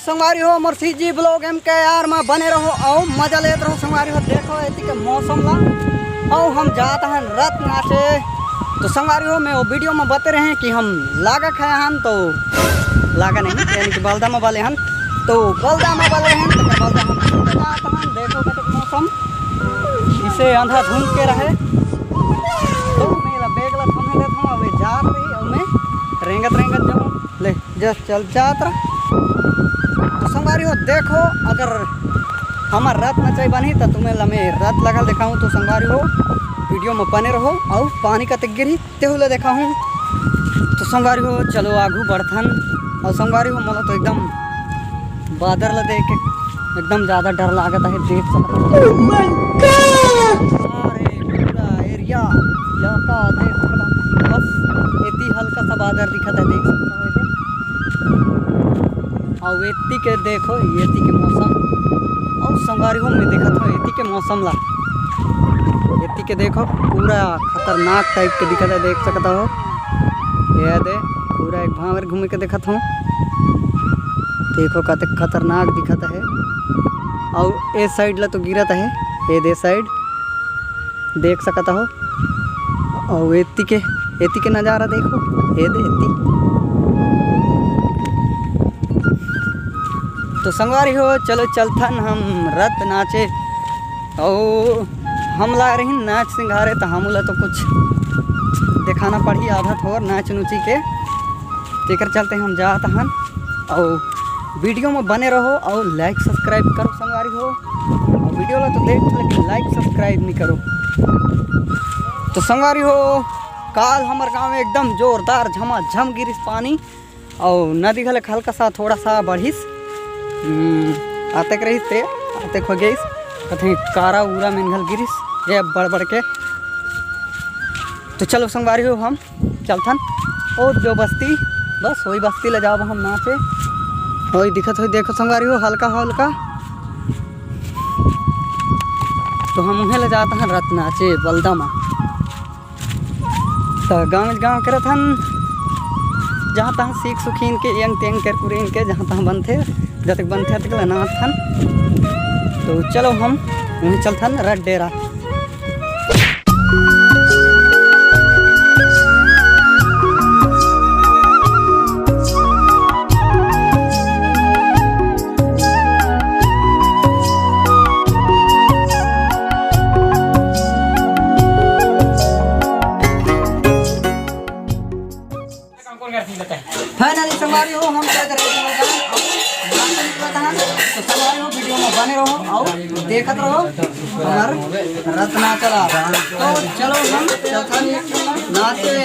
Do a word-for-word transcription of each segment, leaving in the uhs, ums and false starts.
संगवारी हो, मोर CG blog M के आर में बने रहो अउ मजा लेत रहो। संगवारी हो, देखो एती के मौसम ला। अउ हम जात हन रत नाचे। तो संगवारी हो, मैं वो वीडियो में बते रहे कि हम लागा खाए हन, तो लागा नहीं, यानी कि बलदा में बले हन। तो बलदा में बले हन, तो बलदा हम जात हन। देखो कतक मौसम, इसे अंधा धुंध के रहे। तो मैं ला बैग ला थमे देत हूँ, अबे जात रही, अउ मैं रेंगत रेंगत जाऊँ। ले, जस चल जात रह। तो संगवारी हो, देखो, अगर हमर रत नचाई बनही, त तुम्हें लमे रत लगल देखाऊं। तो संगवारी हो, वीडियो में बने रहो, अउ पानी कतक गिरही, तेहू ला देखाऊं। तो संगवारी हो, चलो आगू बढ़थन। अउ संगवारी हो, मोला तो एकदम बादर ला देख के एकदम ज्यादा डर लागत है, देख सकत हो। Oh my God! अरे, पूरा एरिया, इलाका देख सकत हो। बस एती हल्का सा बादर दिखत है, देख सकत हो एदे। अउ एती के देखो, एती के मौसम। अउ संगवारी हो, मैं देखत हो एती के मौसम ला। एती के देखो, पूरा खतरनाक टाइप के दिखत है, देख सकत हो। ये दे, पूरा एक भांवर घूम के देखत हो। देखो कतेक खतरनाक दिखत है। अउ ए साइड ला तो गिरत है, ए दे साइड देख सकत हो। अउ एती के, एती के नजारा देखो, ए दे एती। तो संगवारी हो, चलो चलथन हम रत नाचे। अउ हमला रही नाच सिंगारे, त हमू ला तो कुछ दिखाना पड़ही, आधा थोर नाच नुची के। तेकर चलते हम जात हन। अउ वीडियो में बने रहो अउ लाइक सब्सक्राइब करो संगवारी हो। अउ वीडियो ला तो देख, लेकिन लाइक सब्सक्राइब नहीं करो। तो संगवारी हो, काल हमर गांव में एकदम जोरदार झमाझम गिरिस पानी, अउ नदी घले हल्का सा, थोड़ा सा बढ़िस। हम्म, आतेक रहिस ते, आतेक हो गइस। कथे कारा उरा मेन घल गिरिस, ये बड़ बड़ के। तो चलो संगवारी हो, हम चलथन। ओ जो बस्ती, बस वही बस्ती ले जाओ हम नाचे। वही दिखत हो, देखो संगवारी हो, हल्का हल्का। तो हम उहें ले जात हन रत नाचे बलदा मा। त गाँव गाँव करत हन, जहाँ तहाँ सीख सुखीन के, यंग तेंग कर कुरेन के, जहाँ तहाँ बनथे, जतक बनथे, तक ले नाचथन। तो चलो हम वहीं चलथन रट डेरा। फाइनली संगवारी हो, हम चल रहे हैं मैदान। अब नाच निकलत है, तो संगवारी हो, वीडियो में बने रहो अउ देखत रहो हमार रत नाच ला। तो चलो हम चलथन नाचे।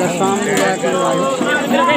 शाम को आके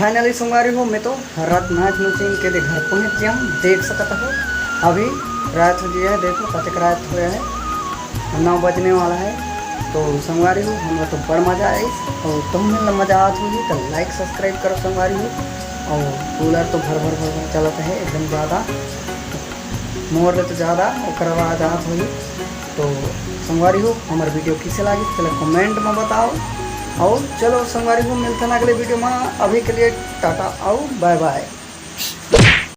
फाइनली संगवारी हो, मैं तो रात नाच नोचिन के दे घर पहुँच गया हूँ। देख सकत हो, अभी रात हो गया है, देखो कतेक रात हो गया है, नौ बजने वाला है। तो संगवारी हो, हमरा तो बड़ मजा आइस, और तुम मन ला मजा आत होही तो लाइक सब्सक्राइब करो संगवारी हो। और कूलर तो भर भर भर भर चलत है एकदम ज़्यादा, मोर ले तो ज़्यादा ओकर आवाज़ आत होही। तो संगवारी हो, हमर वीडियो किसे लागिस तेला कमेंट में बताओ। और चलो संगवारी हो, मिलथन अगले वीडियो में, अभी के लिए टाटा और बाय बाय।